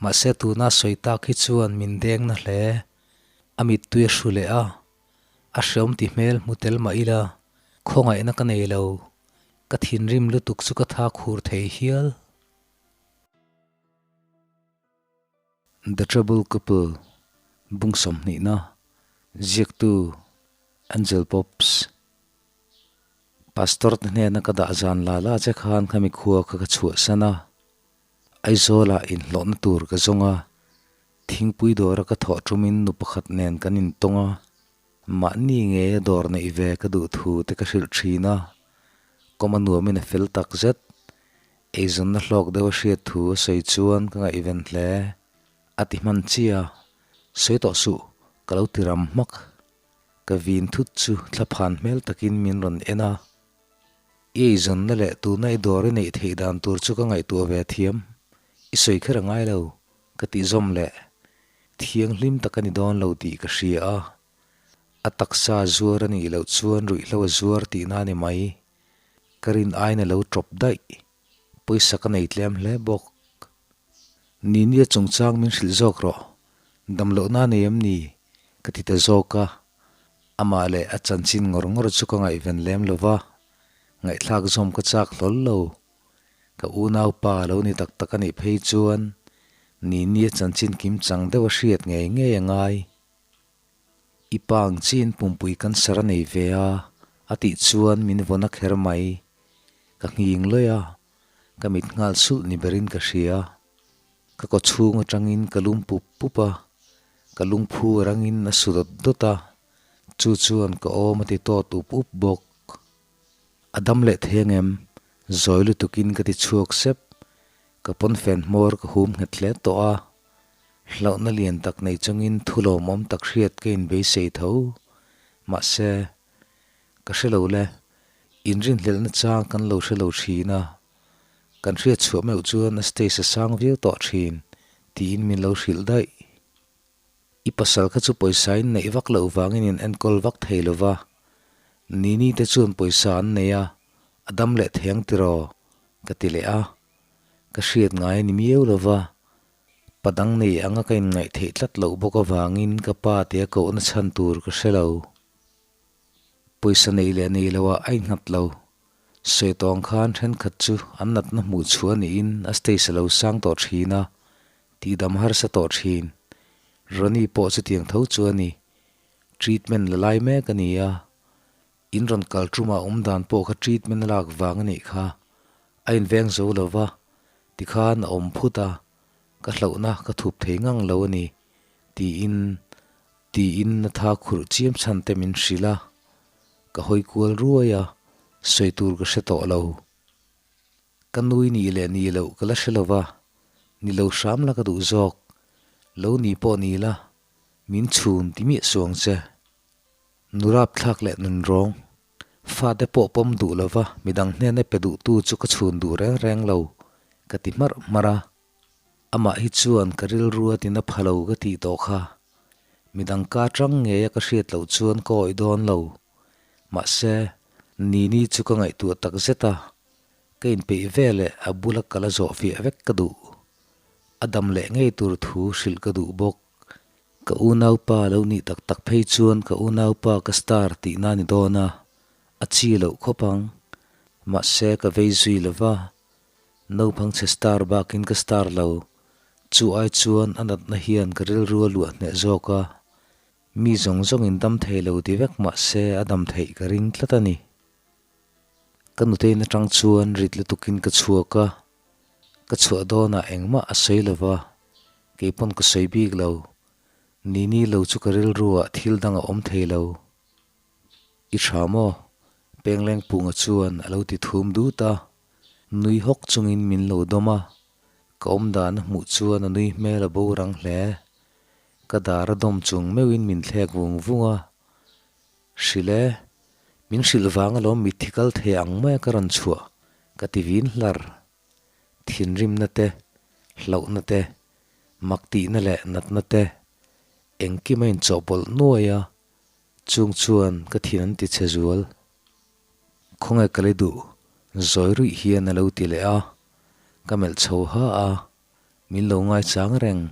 Mahse tuna sawi tak hi chuan min deng na hle. A mittui a hru leh a, a hreawm ti hmel hmu tel mah ila khawngaihna ka nei lo, ka thinrim lutuk chu ka tha khur thei hial. The Trouble Couple, Bung sawmhnihna, Ziaktu, Angel Pops. Pastor te hnena ka dah zan la la che khan khami khua kha ka chhuahsan a, Aizawlah inhlawhna tur ka zawng a, thingpui dawra ka thawh tumin nu pakhat nen kan intawng a, mahni ngeia dawr neih ve ka duh thu te ka hrilh thin a, kawm a nuamin a fel takzet. Eizawnna hlawk deuh a hriat thu a sawi chuan ka ngaihven hle. A ti hman chiah a, Sawi tawh suh, ka lo ti ram hmak. Ka vin thut chu thlaphan hmel takin min rawn en a. I eizawnna leh tuna i dawr i neih theih dan tur chu ka ngaihtuah ve thiam. I sawi kher a ngai lo, ka tih zawm leh. Thianghlim tak a ni dawn lo tih ka hria a. A taksa zuar a nih loh chuan ruihhlo a zuar tihna a ni mai. Ka rin aiin a lo tawp daih. Pawisa ka nei tlem hle bawk. Ninia chungchang min hrilh zawk rawh. Damlohna a nei em ni? Ka ti ta zawk a. Amah leh a chanchin ngawr ngawr chu ka ngaihven lem lo va, ngaihthlak zawm ka chak hlawl lo. Ka unaupa lo ni tak tak a nih phei chuan Ninia chanchin kimchang deuh a hriat ngei ngei a ngai. I pa ang chiin pumpui cancer a nei ve a, a tih chuan min vawn a kher mai. Ka nghing lawih a, ka mit nghal sulh ni berin ka hria. Ka kaw chhung atangin ka lum pup pup a, ka lungphu a rangin a su dawt dawt a, chu chuan ka awm a ti tawt up up bawk. A dam leh thei angem? Zawi lutukin ka ti chhuak sep. Ka pawnfen hmawr ka hum nghet hle tawh a, Hlauhna lian tak nei chungin thu lawmawm tak hriat ka inbeisei tho. Mahse, ka hre lo le, inrinhlelhna chang kan lo hre lo thin a, kan hriat chhuah meuh chuan a stage a sang viau tawh thin tiin min lo hrilh daih. I pasal kha chu pawisa in neih vak loh vangin in enkawl vak thei lo va, Nini te chuan pawisa an nei a, a dam leh thei ang tiraw? ka ti leh a, ka hriat ngai a ni miau lo va. Padang nei anga ka inngaih theih tlat loh bawk avangin ka pa tia kohna chhan tur ka hre lo. Pawisa nei leh nei loah a innghat lo. Sawi tawng khan thenkhat chu an natna hmuh chhuah niin a stage a lo sang tawh thin a, tihdam harsa tawh thin. Ronnie pawh chutiang tho chu a ni. Treatment la lai mek a ni a. In rawn kal ṭuma awm dan pawh kha treatment a lak vang a nih kha. A inveng zo lo va, tikhan a awm phut a, ka hlauhna ka thup thei ngang lo a ni, tiin tiin Natha khurh chiam chhan te min hrilh a, ka hawi kual ruai a, sawi tur ka hre tawh lo. Ka nui nih leh nih loh ka la hre lo va, ni lo hram la ka duh zawk, lo ni pawh ni la, min chhun ti miah suang che. Nurap thlak leh nun rawng, fate pawh pawm duh lova midang hnena pe duhtu chu ka chhun duh reng reng lo, ka ti hmarh hmarh a. Amah hi chuan ka rilru a tina pha lo ka tih tawh kha. Midang ka tang ngeia ka hriat loh chuan ka awih dawn lo. Mahse, Nini chu ka ngaihtuah tak zet a, ka inpeih veleh a bula kal a zawh fiah vek ka duh. A dam leh ngei tur thu hrilh ka duh bawk. Ka unaupa lo nih tak tak phei chuan ka unaupa ka star tihna ni dawn a, a chi loh khawp ang. Mahse ka vei zui lo va, naupang chhe star bakin ka star lo. Chu ai chuan a natna hian ka rilru a luah hneh zawk a, mi zawng zawngin dam thei lo ti vek mahse a dam theih ka ring tlat a ni. Ka nutein atang chuan rit lutukin ka chhuak a, Ka chhuah dawnah engmah a sawi lo va, kei pawn ka sawi bik lo. Nini lo chu ka rilruah thil dang a awm thei lo. I tha maw? Penglengpunga chuan a lo ti thum dut a, nui hawk chungin min lo dawm a. Ka awm dan a hmuh chuan a nui hmel a bo rang hle. Ka dar a dawm chung meuhin min thlek vung vung a. Hrilh e, min hrilh vang alawm mitthi kal thei ang mai a ka rawn chhuah, ka ti vin hlar. Thinrimna te, hlauhna te, mak tihna leh natna te, engkim a inchawhpawlh nuai a, chung chuan ka thin an ti chhe zual. Khawnge ka li duh, zawi ruih hian a lo ti leh a, ka melh chho ha a. Min lo ngaichang reng.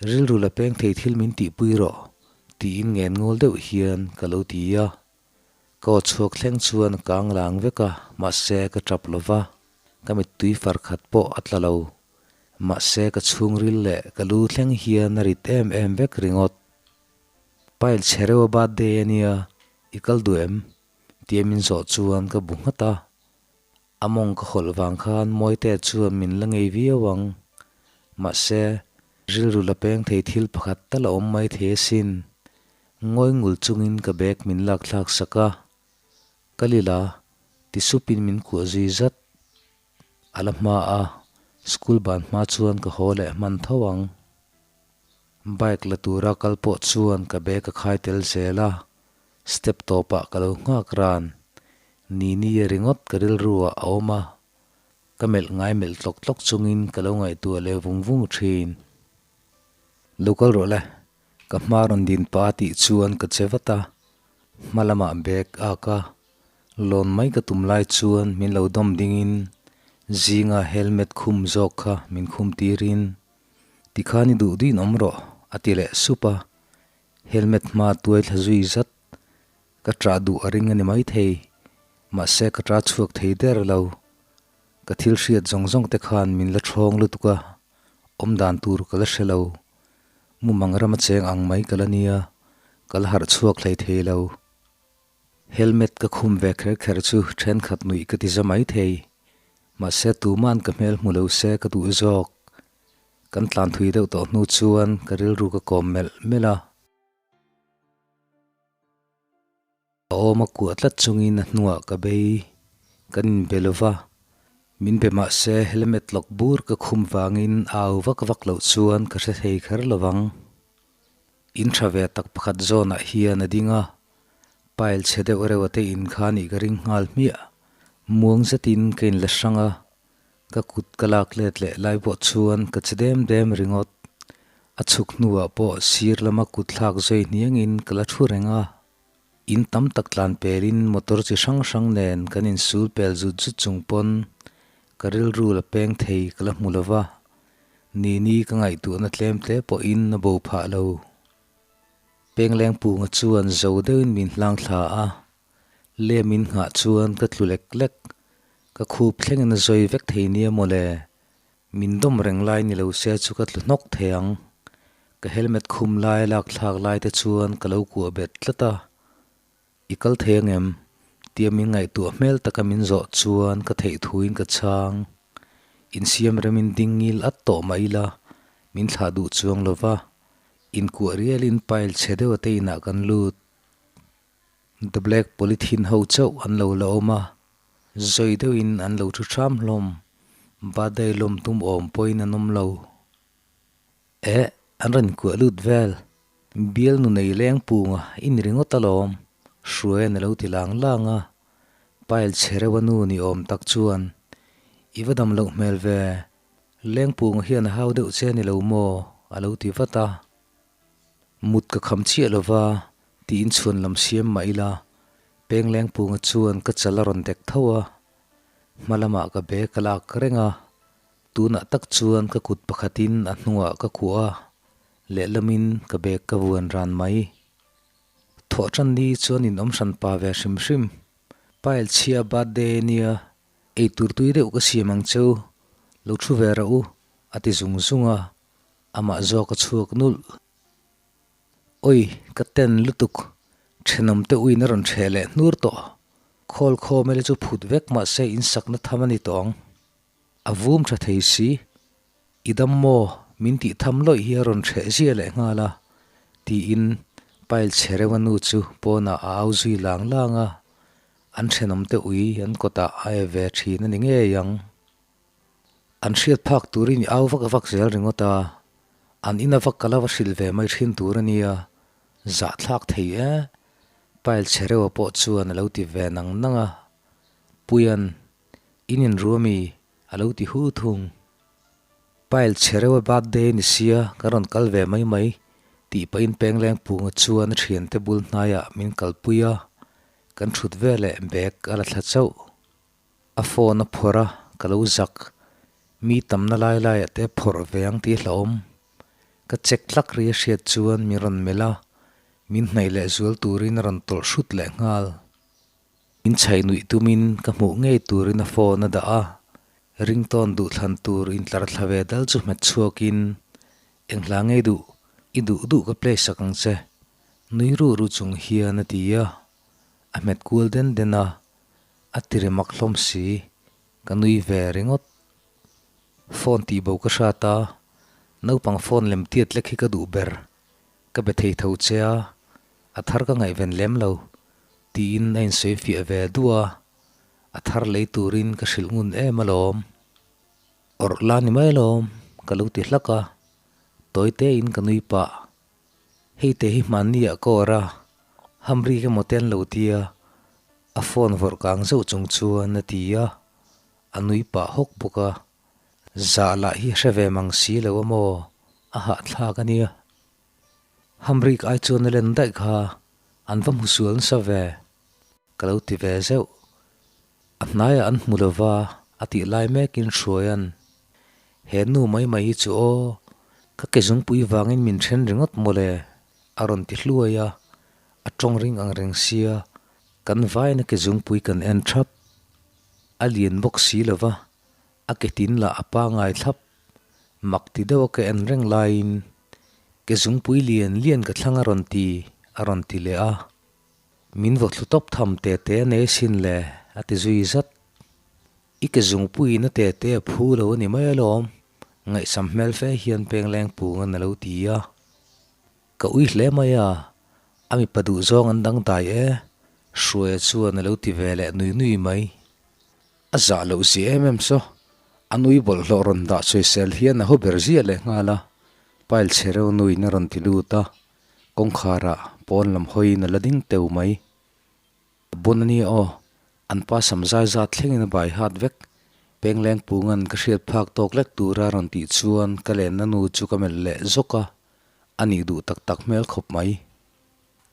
Rilru la peng thei thil min tihpui rawh, tiin ngen ngawl deuh hian ka lo ti a. Ka aw chhuak thleng chuan ka ang lang vek a, mahse ka tap lo va, ka mittui far khat pawh a tla lo. Mahse ka chhungril leh ka lu thleng hian a rit em em vek ringawt. Pile chhe reuh a birthday a nia, i kal duh em? tia min zawh chuan ka bu nghat a. A mawng ka hawlh vang khan Mawite chuan min la ngei viau ang. Mahse, rilru la peng thei thil pakhat tal a awm mai thei asin. Ngawi ngul chungin ka bag min lak thlak sak a. Ka lila, ti supin min kuah zui zat. A la hma a, school ban hma chuan ka haw leh hman tho ang. Bike la tura kal pawh chuan ka bag a khai tel zel a, step tawpah ka lo nghak ran. Nini ringawt ka rilru ah a awm a, ka melh ngai melh tlawk tlawk chungin ka lo ngaihtuah leh vung vung thin. Lo kal rawh le, ka hma rawn din pah a tih chuan ka che vat a, hma lamah bag a ak a, Lawn mai ka tum lai chuan min lo dawm dingin zinga helmet khum zawk kha min khum tirin, Tikhan i duh duhin awm rawh, a ti leh sup a. Helmet hma tuai thla zui zat. Ka ṭah duh a ring a ni maithei, mahse ka ṭah chhuak thei der lo. Ka thil hriat zawng zawng te khan min la ṭhawng lutuk a, awm dan tur ka la hre lo. Mumang rama cheng ang mai ka la nia, ka la harh chhuak hlei thei lo. Helmet ka khum ve kher kher chu thenkhat nuih ka ti za mai thei. Mahse tuman ka hmel hmu lo se ka duh zawk. Kan tlan thui deuh tawh hnu chuan ka rilru ka kawm melh melh a. A awm a kuah tlat chungin a hnuah ka bei. Kan inbe lo va. Min be mahse helmet lawk bur ka khum vangin au vak vak loh chuan ka hre thei kher lo vang. In tha ve tak pakhat zawnah hian a ding a, pile chhe deuh reuh a te in kha nih ka ring nghal hmiah. Muang zetin ka inla hrang a, ka kut ka lak let leh lai pawh chuan ka che dem dem ringawt. A chhuk hnuah pawh sir lama kut thlak zui hniangin ka la thu reng a. In tam tak tlan pelin motor chi hrang hrang nen kan insul pel zut zut chung pawn ka rilru la peng thei ka la hmu lo va. Nini ka ngaihtuahna tlem tle pawhin a bo phah lo. Penglengpunga chuan zo deuhin min hlang thla a, lem in nghah chuan ka tlu lek lek. Ka khup thlengin a zawi vek thei nia mawle. Min dawm reng lai ni lo se chu ka tlu hnawk thei ang. Ka helmet khum lai lak thlak lai te chuan ka lo kuah bet tlat a. I kal thei angem? Tia min ngaihtuah hmel taka min zawh chuan ka theih thuin ka chhang. Insiam remin ding ngil at tawh mah ila, min thlah duh chuang lo va, inkuah rialin pile chhe deuh a te inah kan lut. The Black Polythene ho chauh an lo la awm a, zawi deuhin an lo thu hram hlawm, birthday lawm tum awm pawhin an awm lo. Eh, an rawn kuah lut vel. Bial nu nei leng punga i ni ringawt alawm, Hruaian a lo ti lang lang a. Pile chhe reuh a nu ni awm tak chuan, I va dam loh hmel ve, leng punga hian a hau deuh che ni lo maw? a lo ti vat a. Mut ka kham chiah lo va, tiin chhuan lam siam mah ila, peng leng punga chuan ka chal a rawn dek tho a. Hma lamah ka bag a lak reng a. Tunah tak chuan ka kut pakhatin a hnungah ka kuah a, lehlamin ka bag ka vuan ran mai. Thawhtan ni chuan in awm hran pa ve hrim hrim. Pile chhia birthday nia, eitur tui deuh ka siam ang cheu, lo thu ve rah u, a ti zung zung a, amah zawk a chhuak nulh. Oi, ka ten lutuk, thenawm te uin a rawn hreh leh hnur tawh. Khawl khawm ila chu phut vek mahse insakna tham a ni tawh ang. A vum tha thei si, I dam maw? Min tih tham lawih hi a rawn hreh zia leh nghal a, tiin pile chhe reuh a nu chu pawnah a au zui lang lang a, an thenawm te ui an kawtah a e ve thin a ni ngei ang. An hriat phak turin i au vak vak zel ringawt a, an ina vak ka la va hrilh ve mai thin tur a nia, zahthlak thei e, pile chhe reuh a pawh chuan a lo ti ve nang nang a, Puia'n In inruami a lo ti hu thung. Pile chhe reuh a birthday ni sia ka rawn kal ve mai mai tih pahin Pengleng Punga chuan a thiante bul hnaiah min kalpui a, kan thut veleh bag a la thla chauh. A phone a phawrh a, ka lo zak. Mi tamna lai laiah te phawrh ve ang tih hlauhawm. Ka chek tlak ri a hriat chuan min rawn melh a, min hnaih leh zual turin a rawn tawlh hrut leh nghal. Min chhaih nuih tumin ka hmuh ngei turin a phone a dah a, ringtone duhthlan tur intlar thla ve dal chu hmet chhuakin, Eng hla ngei duh, i duh duh ka play sak ang che, nui ruh ruh chung hian a ti a, a hmet kual den den a, a ti ri mak hlawm si, ka nui ve ringawt. Phone tih bo ka hrat a, naupang phone lem tiat lek hi ka duh ber, ka be thei tho che a, a thar ka ngaihven lem lo, tiin a insawi fiah ve duh a, a thar lei turin ka hrilh ngun em alawm. Awrh la ni mai alawm, ka lo ti hlak a, tawi tein ka nui pah. Hei te hi hmanni ah ka awrh a, hamri ka maw te an lo ti a, a phone vawrh kang zeuh chung chuan a ti a, a nui pah hawk bawk a, zah lah hi a hre ve mang si lo a maw, a hahthlak a nia. Hamrik ai chuan a len daih kha, an va hmu sual nasa ve, ka lo ti ve zeuh. A hnaiah an hmu lo va, a tih lai mekin Hruaia'n, He nu mai mai hi chu aw, ka ke zungpui vangin min then ringawt mawle, a rawn ti hluai a, a tawng ring ang reng sia, kan vaina ke zungpui kan en thap. A lian bawk si lo va, a ke tin lah a pangai thlap. Mak ti deuh a ka en reng laiin, Ke zungpui lian lian ka thlang a rawn ti, a rawn ti leh a. Min vaw thlu tawp tham te te a nei sin le, a ti zui zat. I ke zungpuiin a te te a phu lo a ni mai alawm, ngaihsam hmel fe hian Pengleng Pungan a lo ti a. Ka ui hle mai a, a mipa duh zawng an dangdai e, Hruaia chuan a lo ti ve leh nui nui mai. A zah loh zia em em saw, a nui bawlhhlawh rawn dah sawisel hian a haw ber ziah leh nghal a, pile chhe reuh nuin a rawn ti lut a, kawngkharah pawn lam hawiin a la ding teu mai. Bun a nia aw, an pa sam zai zat thlengin a bai hat vek. Pengleng Pungan ka hriat phak tawk lek tura rawn tih chuan ka lenna nu chu ka melh leh zawk a, a nih duh tak tak hmel khawp mai.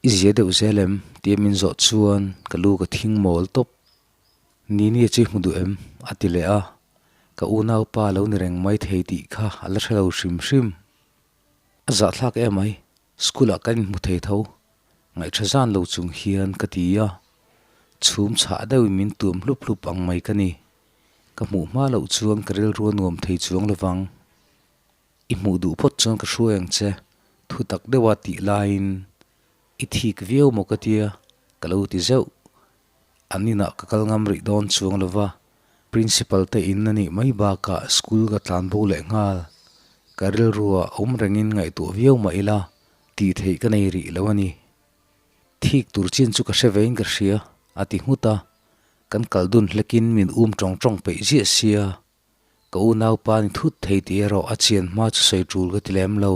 I zia deuh zel em? tia min zawh chuan ka lu ka thing mawl tawp. Nini chu i hmu duh em? a ti leh a, ka unaupa lo ni reng mai thei tih kha a la hre lo hrim hrim. A zahthlak em ai, school ah kan inhmu thei tho, ngaihṭha zan lo chung hian ka ti a, chhum chhah deuhin min tuam hlup hlup ang mai ka ni. Ka hmuh hma loh chuan ka rilru a nuam thei chuang lovang. I hmuh duh phawt chuan ka hruai ang che, thu tak deuha tih laiin i thik viau maw ka tia, ka lo ti zeuh. An inah ka kal ngam rih dawn chuang lova, Principal te in a nih mai bakah school ka tlan bo leh nghal. Ka rilrua awm rengin ngaihtuah viau mah ila, tih theih ka nei rih lo a ni. Thik tur chin chu ka hre vein ka hria, a ti nghut a. Kan kal dun hlekin min um tawng tawng peih ziah sia. Ka unaupa ni thut thei tih erawh a chian hma chu sawi tul ka ti lem lo.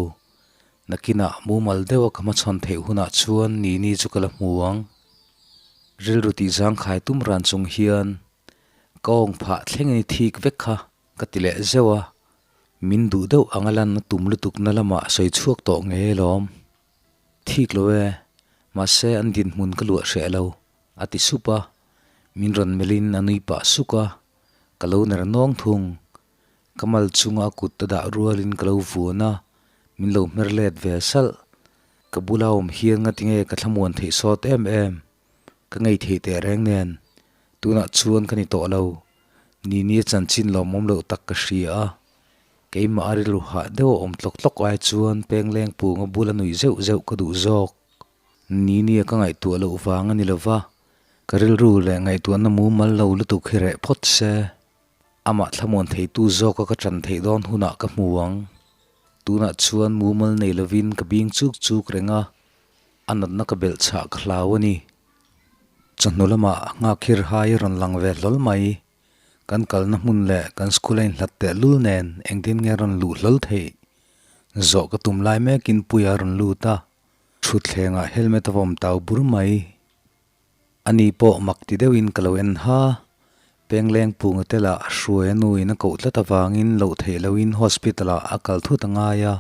Nakinah mumal deuha ka hmachhawn theih hunah chuan ni ni chu ka la hmu ang. Rilru tih zangkhai tum ran chung hian ka awng phah thlengin i thik vek kha ka ti leh zeuh a, min duh deuh anga lan a tum lutukna lamah sawi chhuak tawh ngei alawm. Thik lo e, mahse an dinhmun ka luah hreh lo, a ti sup a, min rawn melhin a nui pah suk a, Ka lo ner nawng thung. Ka mal chunga a kut a dah rualin ka lo vuan a, min lo hmer let ve salh. Ka bula awm hian ngatinge ka thlamuan theih sawt em em. Ka ngei theih teh reng nen. Tunah chuan ka ni tawh lo. Nini a chanchin lawmawm loh tak ka hria a. Keimah a rilru hah deuh a awm tlawk tlawk ai chuan Pengleng Punga bula nuih zeuh zeuh ka duh zawk. Nini a ka ngaihtuah loh vang a ni lova, ka rilru leh ngaihtuahna mumal lo lutuk hi reh phawt se, amah thlamuan theitu zawka ka ṭan theih dawn hunah ka hmu ang. Tunah chuan mumal nei lovin ka bing chuk chuk reng a, a natna ka belh chhah ka hlau a ni. Chawhnu lamah Nghakhir hai a rawn lang ve hlawl mai. Kan kalna hmun leh kan school a inhlat teh lul nen engtin nge a rawn luh hlawl theih? Zawh ka tum lai mekin Puia a rawn lut a. Thutthlengah helmet a vawm tau bur mai. Ani pawh mak ti deuhin ka lo en ha. Pengleng Punga te lah hruai a nuin a koh tlat avangin loh theih lohin hospital ah a kal thut a ngai a.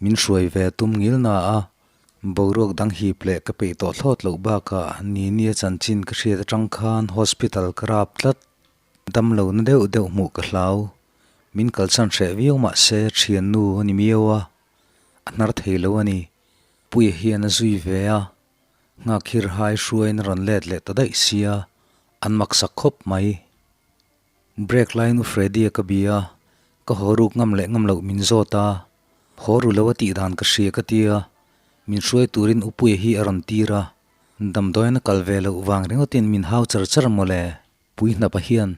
Min hruai ve tum ngil na a. Boruak dang hip leh ka peih tawh thlawt loh bakah Nini a chanchin ka hriat atang khan hospital ka rap tlat. Damlo na deuh deuh hmuh ka hlau. Min kalsan hreh viau mah se thiannu a ni miau a, a hnar thei lo a ni. Puia hian a zui ve a, Nghakhir hai hruaiin a rawn let leh ta daih sia, an maksak khawp mai. Break laiin U Freddy-a ka bia a, ka haw ruk ngam leh ngam loh min zawt a, haw ru lo a tih dan ka hria ka tia, min hruai turin U Puia hi a rawn tir a, damdawiin a kal ve loh vang ringawtin min hau char char mawle. Pui hnapa hian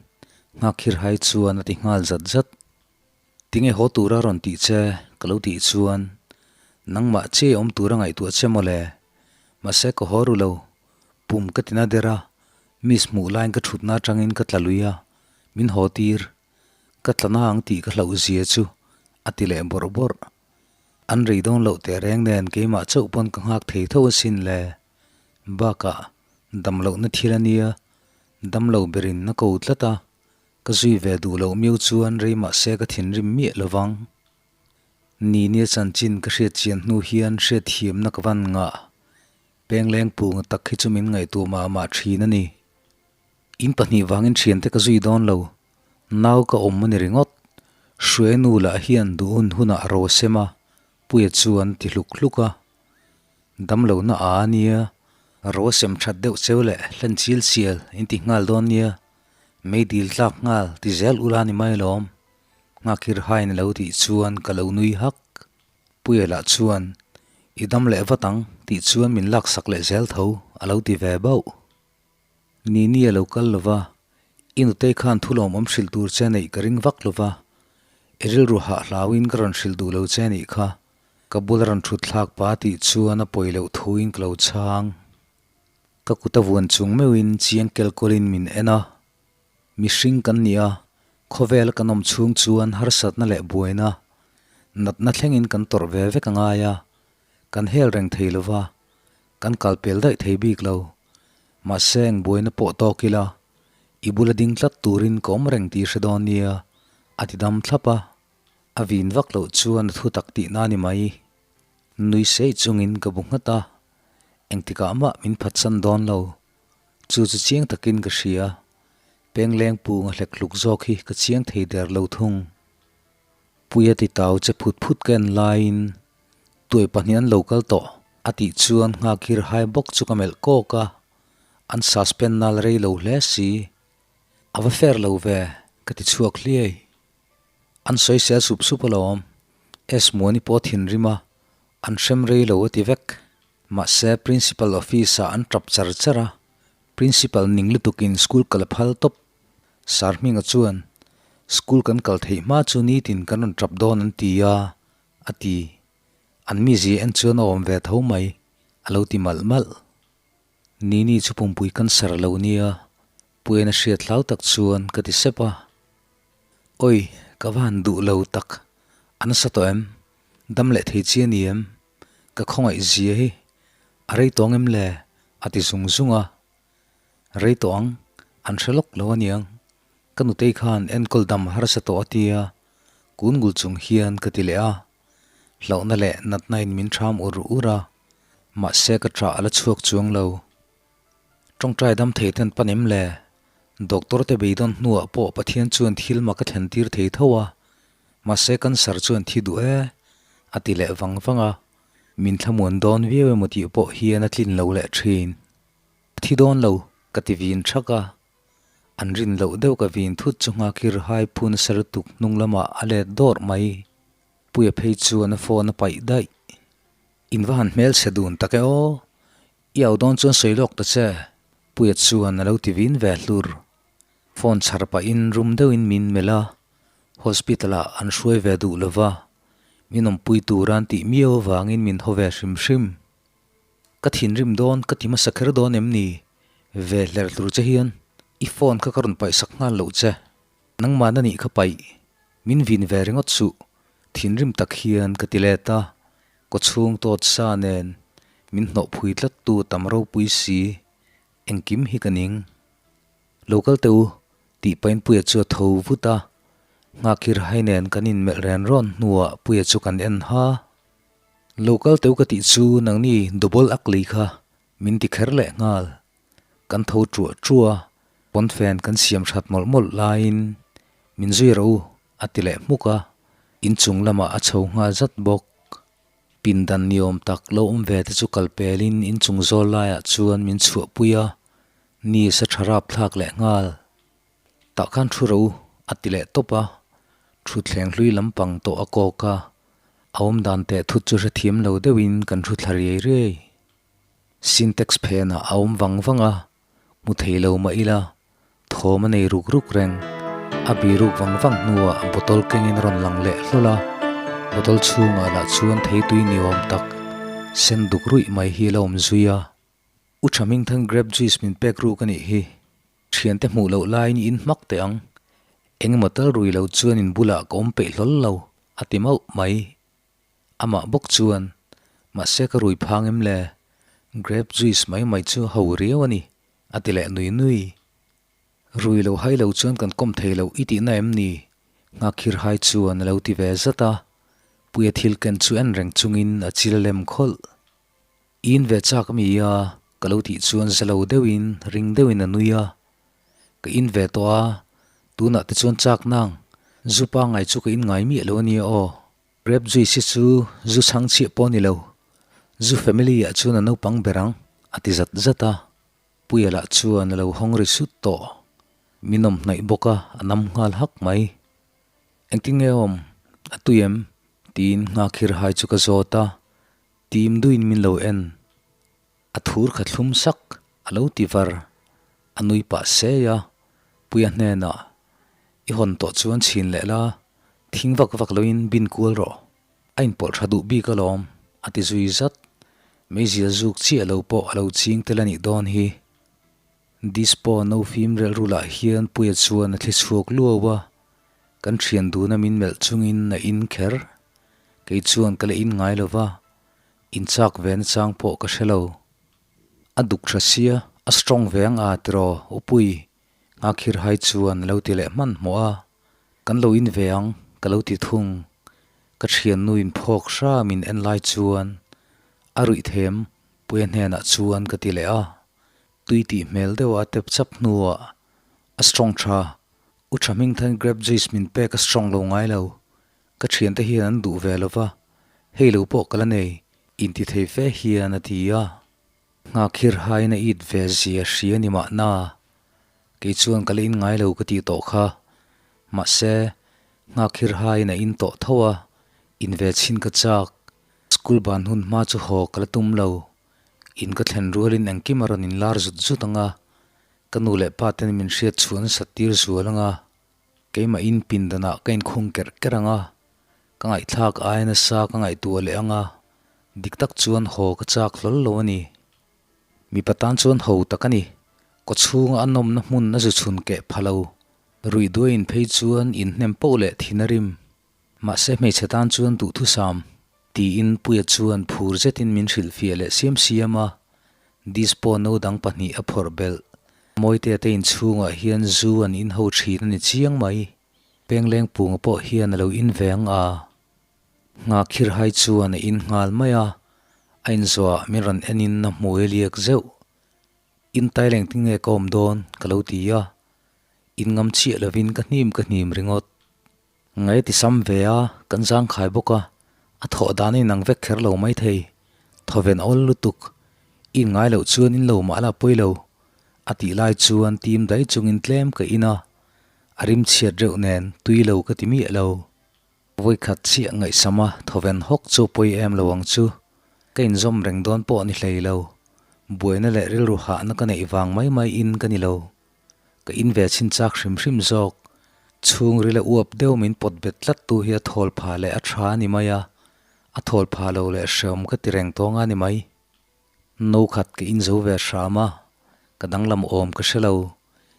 Nghakhir hai chuan a ti nghal zat zat. Tinge haw tura rawn tih che ka lo tih chuan nangmah che awm tura ngaihtuah che mawle. Mahse ka haw ru lo, pum ka tina der a, miss hmuh laiin ka thutna atangin ka tla lui a, min haw tir. Ka tla na ang tih ka hlauh zia chu a ti leh bawrh bawrh. An rei dawn loh teh reng nen keimah chauh pawn ka nghak thei tho asin le. Bakah damlohna thil a nia, damlo berin a ko tlat a, Ka zui ve duh loh miau chuan rei mahse ka thinrim miah lo vang. Ni nia chanchin ka hriat chian hnu hian hriatthiamna ka van ngah. Pengleng punga tak hi chu min ngaihtuah mah mah thin a ni. In pahnih vangin thiante ka zui dawn lo. Nau ka awm a ni ringawt. Hruai nu lah hian duh hun hunah a ro sem a, Puia chuan ti hluk hluk a. Damlohna a a nia, ro sem that deuh cheu leh hlen chil sial in ti nghal dawn nia. Mei dil tlak nghal ti zel ula ni mai lawm. Nghakhir hain a lo tih chuan ka lo nui hak. Puia lah chuan, I dam leh vat ang tih chuan min laksak leh zel tho a lo ti ve bauh. Nini a lo kal lo va, i nutei khan thulawm awm hrilh tur che neih ka ring vak lo va, i rilru hah hlauin ka rawn hrilh duh lo che nih kha, ka bula rawn thut thlak pa tih chuan a pawi loh thuin ka lo chhang. Ka kut a vuan chung meuhin chiang kel kawlin min en a. Mihring kan ni a, khawvel kan awm chhung chuan harsatna leh buaina, natna thlengin kan tawrh ve vek a ngai a, kan hel reng thei lo va, kan kal pel daih thei bik lo. Mahse eng buaina pawh tawk ila, i bula ding tlat turin ka awm reng tih hre dawn nia, a ti dam thlap a. A vin vak loh chuan a thu tak tihna a ni mai. Nui sei chungin ka bu nghat a, engtikah mah min phatsan dawn lo. Chu chu chiang takin ka hria. Pengleng pung a hlek hluk zawk hi ka chiang thei der lo thung. Puia ti tau che phut phut ka en laiin tuai pahnih an lo kal tawh a tih chuan Nghakir hai bawk chu ka melh kawk a, an suspend nal rei lo hle si. A va fair lo ve ka ti chhuak hliai. An sawi sel sup sup alawm. S Muani pawh thinrim a, an hrem rei lo a ti vek. Mahse Principal office ah an tap char char a, Principal ning lutukin school kal a phal tawp. Sir Hminga chuan, School kan kal theih hma chu nitin kan rawn tap dawn an ti a, a ti. An mizia en chuan a awm ve tho mai, a lo ti malh malh. Nini chu pumpui cancer a lo nia, Puian a hriat hlau tak chuan ka ti sep a. Oi, ka va han duh lo tak, a nasa tawh em? Dam leh thei chi a ni em? Ka khawngaih zia hi a rei tawng em le? a ti zung zung a. Rei tawh ang, an hre lawk lo aniang. Ka nutei khan enkawl dam harsa tawh a tia, kun ngul chung hian ka ti leh a. Hlauhna leh natna in min ṭham ur ur a, mahse ka ṭah a la chhuak chuang lo. Tawngtai dam thei ten pan em le? Doctor te beidawn hnuah pawh Pathian chuan thil mak a thlen tir thei tho a, mahse cancer chuan thi duh e, a ti leh vang vang a, min thlamuan dawn viau emaw tih pawh hian a tlin lo leh thin. Thi dawn lo, ka ti vin thak a, an rin loh deuh ka vin thut chu nghakir hai phun a ser tuk hnung lamah a let dawrh mai. Puia phei chuan a phone a paih daih. In va han hmelchhe dun tak e aw, I au dawn chuan sawi lawk ta che, Puia chuan a lo ti vin ve hlur. Phone chhar pahin rum deuhin min melh a, hospital ah an hruai ve duh lo va, min awmpui tur an tih miau avangin min haw ve hrim hrim. Ka thinrim dawn ka ti hmasa kher dawn em ni? Ve hler hlur che hian i phone kha ka rawn paih sak nghal loh che. Nangmahna nih kha paih, min vin ve ringawt suh, thinrim tak hian ka ti let a, Kawchhung tawt sa nen min hnawhphui tlat tu tam ropui si, engkim hi ka ning. Lo kal teh u, tih pain Puia chu a tho vut a, Nghakir hai nen kan inmelh ren rawn hnuah Puia chu kan en ha. Lo kal teh u ka tih chu nangni double ugly kha min ti kher leh nghal. Kan tho truah truah a, pawnfen kan siam that mawlh mawlh laiin min zui rawh u. a ti leh hmuk a, inchung lamah a chho nghal zat bawk. Pindan ni awm tak lo awm ve te chu kal pelin inchung zawl laiah chuan min chhuahpui a, ni sa tha rap thlak leh nghal. Tah khan thu ro a ti leh tawp a, thutthleng hlui lampang tawh a kawk a, a awm dan teh thut chu hrethiam lo deuhin kan thu thla riai riai. Sintex phenah a awm vang vang a, hmu thei lo mah ila, thawm a nei ruk ruk reng. A bi ruk vang vang hnuah bottle kengin a rawn lang leh hlawl a, bottle chhungah lah chuan theitui ni awm tak sen duk ruih mai hi a la awm zui a. U tha hmingthan grape juice min pek ruk a nih hi. Thiante hmuh loh laiin i in hmak teh ang. Engemaw tal rui lo chuan in bulah ka awm peih hlawl lo, a ti mauh mai. Amah bawk chuan, Mahse ka rui phang em le? Grape juice mai mai chu ho riau a ni, a ti leh nui nui. Rui lo hai lo chuan kan kawm thei lo i tihna em ni? Nghakhir hai chuan a lo ti ve zat a. Puia thil ken chu en reng chungin a chil a lem khawlh. In ve chak ami a? Ka lo tih chuan za lo deuhin, ring deuhin a nui a. Ka in ve tawh a, tunah te chuan chak nang, zu pangngai chu ka in ngai miah lo ania aw. Grape juice hi chu zu chhang chhiah pawh a ni lo, zu family ah chuan a naupang ber ang, a ti zat zat a. Puia lah chuan a lo hawng ri sut tawh. Min awm hnaih bawk a, a nam nghal hak mai. Engtin nge awm? A tui em? Tiin nghakhir hai chu ka zawt a. Tim duin min lo en. A thur kha thlum sak, a lo ti var. A nui pah sei a, Puia hnenah, I hawn tawh chuan chhin leh la, thing vak vak loin bin kual rawh. A inpawlh tha duh bik alawm, a ti zui zat. Meizia zuk chiah lo pawh a lo ching tel a nih dawn hi. Dispo no fim relh rulah hian Puia chuan a thli chhuak luau a, kan thian duna min melh chungin a in kher. Kei chuan ka la in ngai lo va, in chak ve na chang pawh ka hre lo. A duk tha sia, a strong ve ang a tiraw Upui, Ngakhir hai chuan a lo ti leh hmanhmawh a, Kan lo in ve ang ka lo ti thung. Ka thiannu in phawk hram in en lai chuan a ruih them Puia hnenah chuan ka ti leh a, tui tih hmel deuh a tep chap hnuah a strong tha, U tha hming than grape juice min pek a strong lo ngai lo, Ka thiante hian an duh ve lo va, hei lo pawh ka la nei, inti thei fe hian a ti a. Nghakhir hain a it ve zia hria ni mahna, kei chuan ka la in ngai lo ka tih tawh kha. Mahse, nghakhir hain a in tawh tho a, in ve chhin ka chak. School ban hun hma chu haw ka la tum lo. In ka thlen rualin engkim a rawn inlar zut zut ang a, ka nu leh pa ten min hriat chhuah nasat tir zual ang a. Keimah in pindanah ka inkhung kerh kerh ang a, ka ngaihthlak ai nasa ka ngaihtuah leh ang a, dik tak chuan haw ka chak hlawl lo a ni. Mipa tan chuan ho tak a ni. Kawchhunga a nawmna hmun a zu chhun keh pha lo. Ruih duaiin phei chuan inhnem poh leh thin a rim. Mahse hmeichhe tan chuan duhthusam tiin Puia chuan phur zetin min hrilhfiah leh siam siam a, dispo no dang pahnih a phawrh belh. Mawitea te inchhungah hian zu an in ho thin a ni chiang mai. Pengleng punga pawh hian a lo in ve ang a. Nghakhir hai chuan a in nghal mai a, a inzawhah min rawn enin a hmui a liak zeuh. In taileng tinge ka awm dawn ka lo ti a, in ngam chiah lovin ka hnim ka hnim ringawt. Ngai ti sam ve a, kan zangkhai bawk a, a thawh dan a inang vek kher lo maithei. Thawven awl lutuk, i inngai loh chuan in lo mah la pawi lo, a tih lai chuan tim dai chungin tlem ka in a, a rim chhiat reuh nen tui lo ka ti miah lo. Vawikhat chiah ngaihsam a thawven hawk chu pawi em lo ang chu, ka inzawm reng dawn pawh ni hlei lo, buaina leh rilru hahna ka neih vang mai mai in ka ni lo. Ka in ve chhin chak hrim hrim zawk. Chhungril a uap deuh min pawt bet tlat tu hi a thawl pha leh a tha a ni mai a, a thawl pha lo leh hreawm ka ti reng tawng a ni mai. No khat ka in zo ve hram a, ka danglam awm ka hre lo.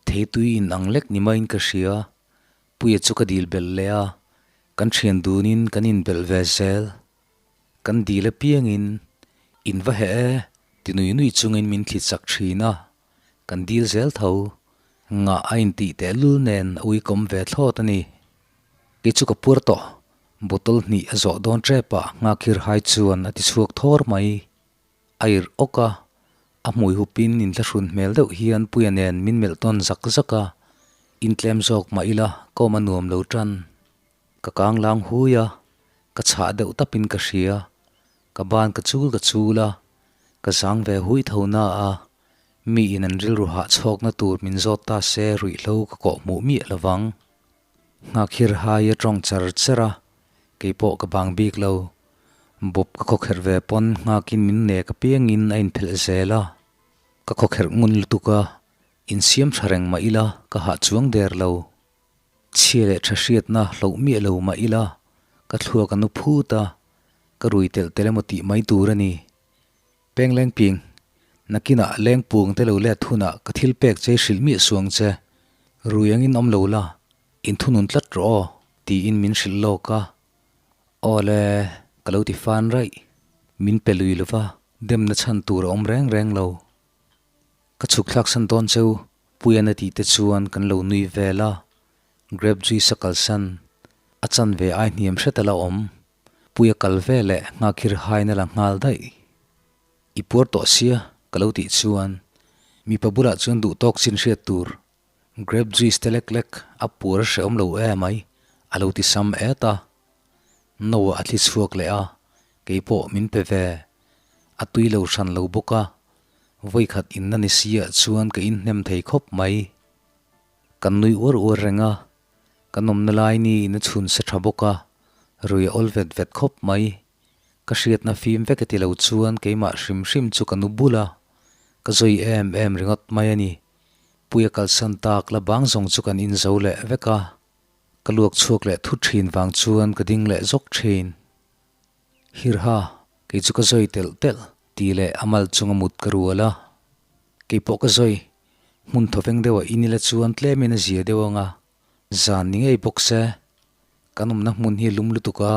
Theitui in ang lek ni maiin ka hria. Puia chu ka dil belh leh a, kan thian dunin kan in belh ve zel. Kan dil apiangin, In va heh e, ti nui nui chungin min thli chak thin a. Kan dil zel tho. Ngah a intih tehlul nen a uikawm ve thlawt a ni. Kei chu ka puar tawh. Bottle hnih a zawh dawn tep ah Nghakhir hai chuan a ti chhuak thawr mai. A irh awk a, a hmui hupin inthlahrun hmel deuh hian Puia nen min melh tawn zak zak a, intlem zawk mah ila kawm a nuam lo tan. Ka kang lang hui a, ka chhah deuh tapin ka hria. Ka ban ka chul ka chul a, ka zang ve hui tho na a, mi in an rilru hah chhawkna tur min zawt ta se ruihhlo ka kawh hmuh miah lovang. Nghakhir hai a tawng char char a, keipawh ka bang bik lo. Bawp ka khawkherh ve pawn nghakin min nek apiangin a inphelh zel a, ka khawkherh ngun lutuk a, insiam tha reng mah ila ka hah chuang der lo. Chhia leh tha hriatna hloh miah lo mah ila ka thluak a nu phut a, ka rui telh tel emaw tih mai tur a ni. Peng leng ping, nakinah leng pung te lo let hunah ka thil pek che i hrilh miah suang che. Rui angin awm lo la, inthunun tlat rawh aw, tiin min hrilh lawk a. Aw le, ka lo ti fan raih. Min pe lui lova, demna chhan tur a awm reng reng lo. Ka chhuk thlak san dawn cheu, Puian a tih te chuan kan lo nui vel a, grape juice a kalsan, a chanve ai hniam hret a la awm. Puia kal ve leh nghakhir hain a la nghal daih. I puar tawh sia, ka lo tih chuan mipa bulah chuan duh tawk chin hriat tur grape juice te lek lek a puar a hrehawm lo em ai, a lo ti sam et a. No a thli chhuak leh a, keipawh min pe ve. A tui lo hran lo bawk a, vawikhat inna ni siah chuan ka inhnem thei khawp mai. Kan nui uar uar reng a, Ka nawmna lai ni in a chhun sa tha bawk a, rui a awl vet vet khawp mai. Ka hriatna fim vek a ti lo chuan keimah hrim hrim chu ka nu bul a, ka zawi em em ringawt mai a ni. Puia kalsan tak la bang zawng chu kan inzo leh vek a, ka luak chhuak leh thut thin vang chuan ka ding leh zawk thin. Hirha, kei chu ka zawi telh telh tih leh a mal chunga mut ka rual a. Kei pawh ka zawi, hmun thawveng deuhah in ila chuan tlemin a zia deuh ang a, zan ni ngei bawk se, kan awmna hmun hi lum lutuk a,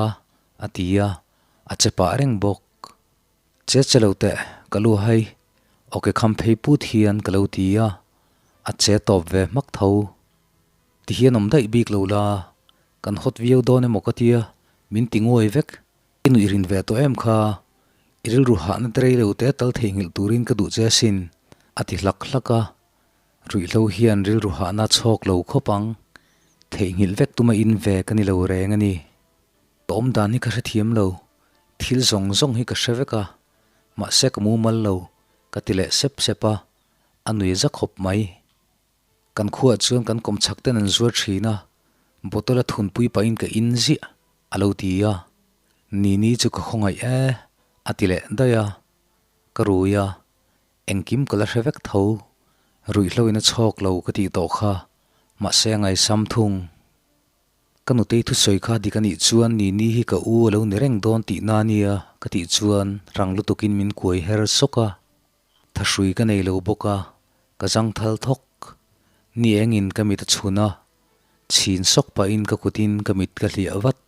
a ti a, a che pah reng bawk. Che che lo teh, ka lu hai, awke kham phei put hian ka lo ti a, a che tawp ve hmak tho. Ti hian awm daih bik lo la, kan hawt viau dawn emaw ka tia, min ti nguai vek. I nuih rin ve tawh em kha? I rilru hahna te rei lo te tal theihnghilh turin ka duh che asin, a ti hlak hlak a. Ruihhlo hian rilru hahna chhawk lo khawp ang. Theihnghilh vek tuma in ve ka ni lo reng a ni. Ka awm dan hi ka hrethiam lo, thil zawng zawng hi ka hre vek a, mahse ka mumal lo, ka ti leh sep sep a, a nui za khawp mai. Kan khuaah chuan kan kawmchhak ten an zuar thin a, bottle a thunpui pahin ka in ziah a lo ti a, Nini chu ka khawngaih e a ti leh daih a, ka rui a, engkim ka la hre vek tho, ruihhlo in a chhawk lo ka tih tawh kha, mahse a ngaisam thung. Ka nutei thusawi kha dik a nih chuan Nini hi ka u a lo ni reng dawn tihna ania ka tih chuan rang lutukin min kuai her sawk a. Thahrui ka nei lo bawk a, ka zang thal thawk. Ni engin ka mit a chhun a, chhin sawk pahin ka kutin ka mit ka hliah vat.